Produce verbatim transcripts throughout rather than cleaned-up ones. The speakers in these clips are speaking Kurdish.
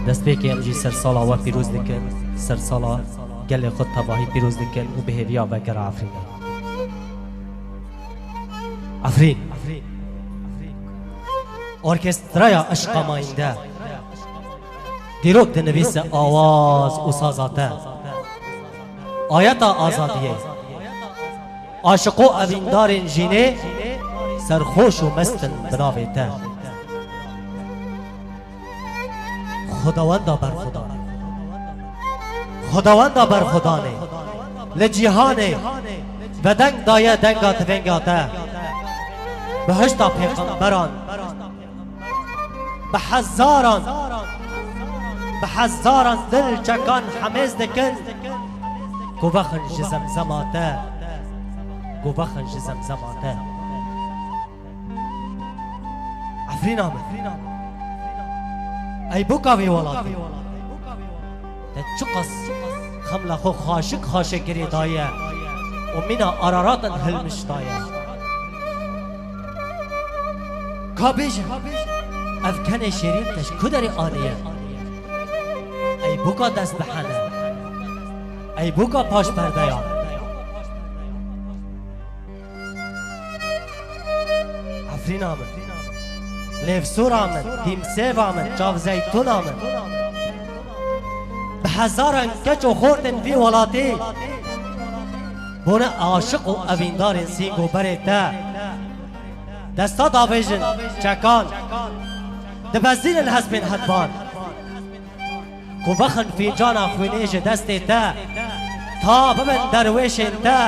Destpêkê em jî sersala we pîroz dikin, sersala gelê xwe tevahî pîroz dikin û bi hêviya vegera Efrînê. Efrîn. Orkestraya eşqa mayînde. Dîrok dinivîse awaz û saza te. Ayeta azadiyê. Aşiq û evîndarên jînê serxweş û mest in bi navê te. Xwedawenda berxwedanê. Xwedawenda berxwedanê. Li cîhanê vedeng daye denga tivênga te. Bihişta pêxemberan. Bi hezaran, bi hezaran dil çekan hemêz dikin. Ku vexin ji zemzema te. Ku vexin ji zemzema te. Efrîna min. Ey boka vê welatê. Te çiqas xemla xwe xaşik xaşik girê daye û mîna Araratin hilmiş daye. Ka bêje, ev kenê şêrîn te ji ku derê aniye? Ey boka dest bi hene. Ey boka paş perdeya. Efrîna min. Lêvsûra min, dîmsêva min, çavzeytûna min. Bi hezaran keç û xortên vî welatî bûne aşiq û evîndarên sîng û berê te. Desta davêjin, çekan. Dibezînin hespên hedban. Ku vexin fîncana xwînê ji destê te, ta bibin derwêşên te,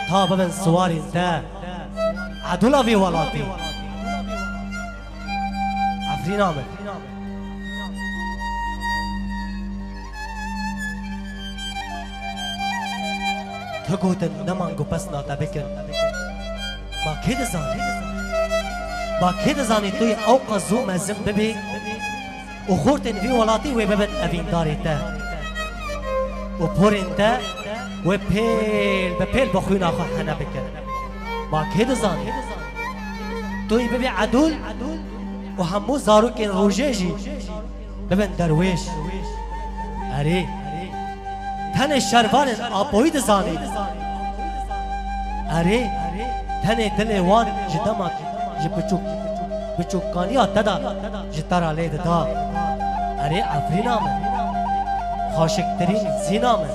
ta bibin siwarên te. Edûla vî welatî. Efrîna min. Tu gotin, nema ku pesna te bikin. Ma kê dizanî? Ma kê dizanî tu yê ewqas zû mezin bibî û xortên vî welatî wê bibin evîndarê te û porên te wê pêl bi pêl bi xwîna xwe hene bikin? Ma kê dizanî? Tu yê bibî edûl û hemû zarokên rojê jî bibin derwêş. Erê, tenê şervanên Apoyî dizanî. Erê, tenê dilê wan ji dema, ji biçûk, biçûkkaniya te de ji te re lê dida. Erê Efrîna min, xaşiktirîn zîna min.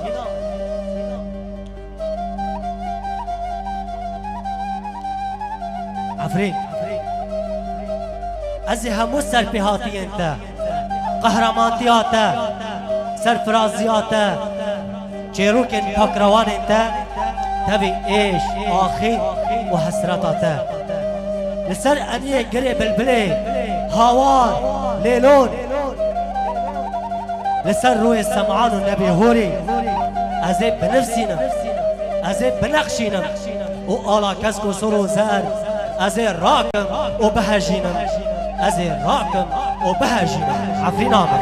Efrîn. Ez ê hemû serpêhatiyên te, qehremantiya te, serfiraziya te, çêrokên pakrewanên te, tevî êş, axîn û hesreta te. Li ser eniyê girê bilbilê, hawar, lêlon, li ser rûyê Sem'an û Nebî Hûrî, ez ê binivsînim, ez ê bineqşînim û ala kesk û sor û zer, ez ê rakim û bihejînim, ez ê rakim û bihejînim. Efrîna min.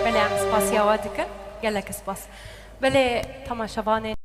Belê, em spasiya we dikin. Gelek spas. Belê, temaşevanên